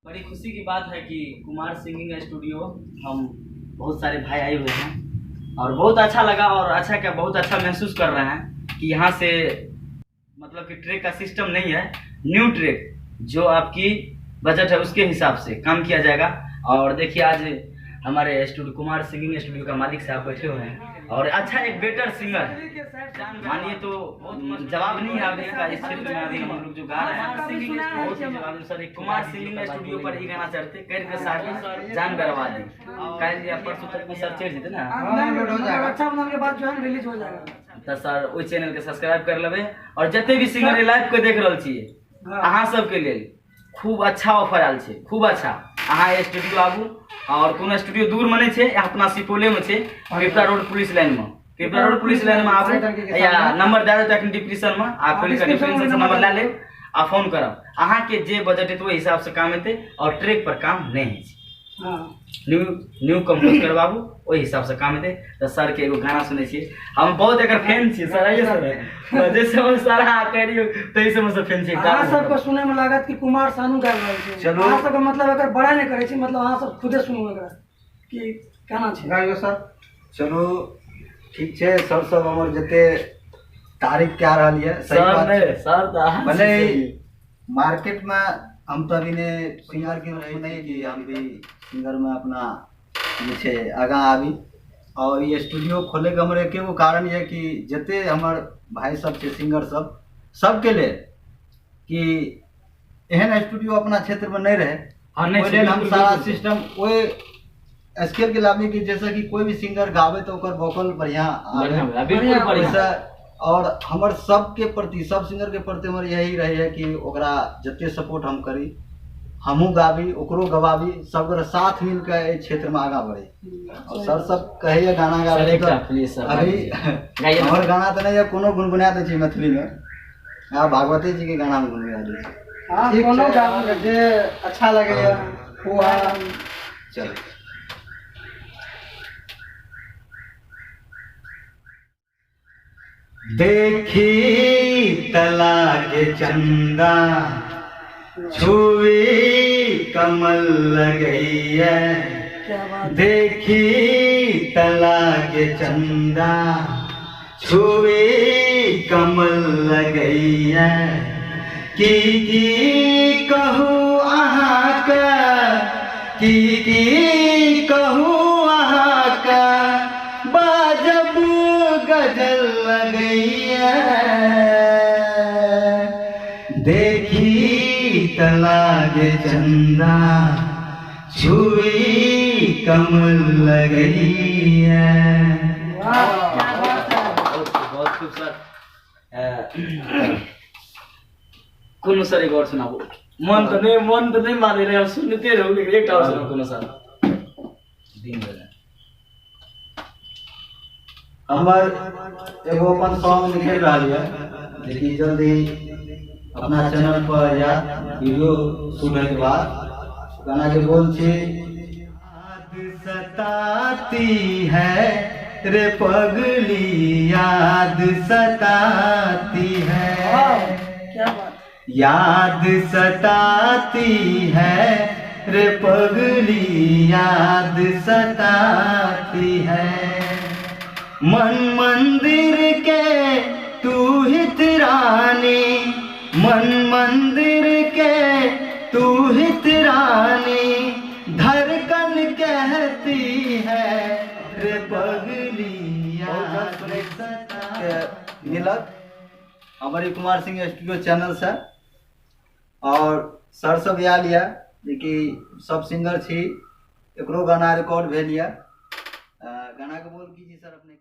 बड़ी खुशी की बात है कि कुमार सिंगिंग स्टूडियो हम बहुत सारे भाई आए हुए हैं और बहुत अच्छा लगा और अच्छा क्या बहुत अच्छा महसूस कर रहे हैं कि यहाँ से मतलब कि ट्रैक का सिस्टम नहीं है, न्यू ट्रैक जो आपकी बजट है उसके हिसाब से काम किया जाएगा। और देखिए आज हमारे स्टूडियो कुमार सिंगिंग स्टूडियो का मालिक साहब बैठे हुए हैं और अच्छा एक बेटर सिंगर है, मानिए तो जवाब नहीं है अभी का इस क्षेत्र में अभी हम लोग जो गा रहे हैं बहुत ही जवाब। सर एक कुमार सिंगिंग स्टूडियो पर ही गाना चढ़ते कर के साथ जान गरवा दी कल या परसों तक में सर चढ़ जेते ना। रक्षाबंधन के बाद जो है रिलीज हो जाएगा। तो सर ओहि चैनल के सब्सक्राइब कर लेबै और जते भी सिंगर लाइव के देख रहल छियै अहाँ सबके लेल खूब अच्छा ऑफर आयल छै, खूब अच्छा। अहाँ स्टूडियो आबू और कोनो स्टूडियो दूर में नहीं छै, अपना सुपौले में छै, पिपरा रोड पुलिस लाइन में, पिपरा रोड पुलिस लाइन में आबू या नंबर दए देत अखन डिस्क्रिप्शन में, आ खोलि के डिस्क्रिप्शन से नंबर लए लेब आ फोन करब। अहाँ के जे बजट हेतै ओहि हिसाब से काम हेतै और ट्रैक पर काम नहि होइ छै। न्यू न्यू कंपोज करबाबू ओहि हिसाब से काम हेतै। तऽ सर के एगो गाना सुनै छियै, हम बहुत एकर फैन छियै सर, आइए सर, जे समय सर अहाँ करियौ ताहि समय से फैन छियै। अहाँ सबके सुनै में लागत कि कुमार सानू गाबि रहल छै। चलू। अहाँ सबके मतलब एकर बड़ा नहि करै छी, मतलब अहाँ सब खुदे सुनू एकरा कि केना छै। गाइयो सर। चलू ठीक छै सर, सब हमर जते तारीफ कए रहल यऽ सही सर बात नहि छै। सर तऽ अहाँ भले छियै। मार्केट में हम तो अभी ने सिंगर के रूप में नहीं कि हम भी सिंगर में अपना जे छै आगाँ आबी और ये स्टूडियो खोले के हमर एके गो कारण यऽ कि जते हमर भाई सब छै सिंगर सब सबके लेल कि एहन स्टूडियो अपना क्षेत्र में नहीं रहे। हाँ, नहीं ओहि छै, लेल हम बिल्कुल, सारा बिल्कुल। सिस्टम ओहि स्केल के लाबी कि जैसे कि कोई भी सिंगर गावे तो ओकर वोकल बढ़िया आवे। बढ़िया, बढ़िया, बिल्कुल बढ़िया। वैसे और हमर सबके प्रति सब सिंगर के प्रति हमर यही रहे है कि ओकरा जते सपोर्ट हम करी, हमहूँ गाबी ओकरो गवाबी, सब गोरा साथ मिल के एहि क्षेत्र में आगाँ बढ़े। और सर सब कहैया गाना गाबै सर, एकटा तऽ प्लीज सर, अभी गाइए ना। हमर गाना तऽ नहि यऽ, कोनो गुनगुना दै छी मैथिली में, हाँ भागवती जी के गाना हम गुनगुना दै छी। हाँ, ठीक कोनो छै, गाबू। अहाँके जे अच्छा लगैया ओ अहाँ चलू। देखी तला के चंदा छुई कमल लगैया, क्या बात। देखी तला के चंदा छुई कमल लगैया, की की कहू अहाँके, की की कहू अहाँके, बाजब गजल लगैया, देखी तला के चंदा छुई कमल लगैया। वाह, क्या बात है। बहुत बहुत खूब सर। कोनो सर एगो और सुनाबू, मन तऽ नहि मानै रहै, हम सुनते रहू, लेकिन एकटा और सुनाबू कोनो सर। दिन भरि। हमर एगो अपन सॉन्ग निकलि रहल यऽ जेकि जल्दी अपना चैनल पर या वीडियो शूट होइके बाद गाना के बोल छी। याद सताती है रे पगली, याद सताती है, क्या बात। याद सताती है रे पगली, याद सताती है, मन मंदिर के तू हित रानी, मन मंदिर के तू हित रानी, धड़कन कहती है रे पगली, याद सताती। मिलत हमारे कुमार सिंह स्टूडियो चैनल से और सर सब आयल यऽ जेकि सब सिंगर छी, एकरो गाना रिकॉर्ड भेल यऽ। गाना के बोल की जी सर अपने?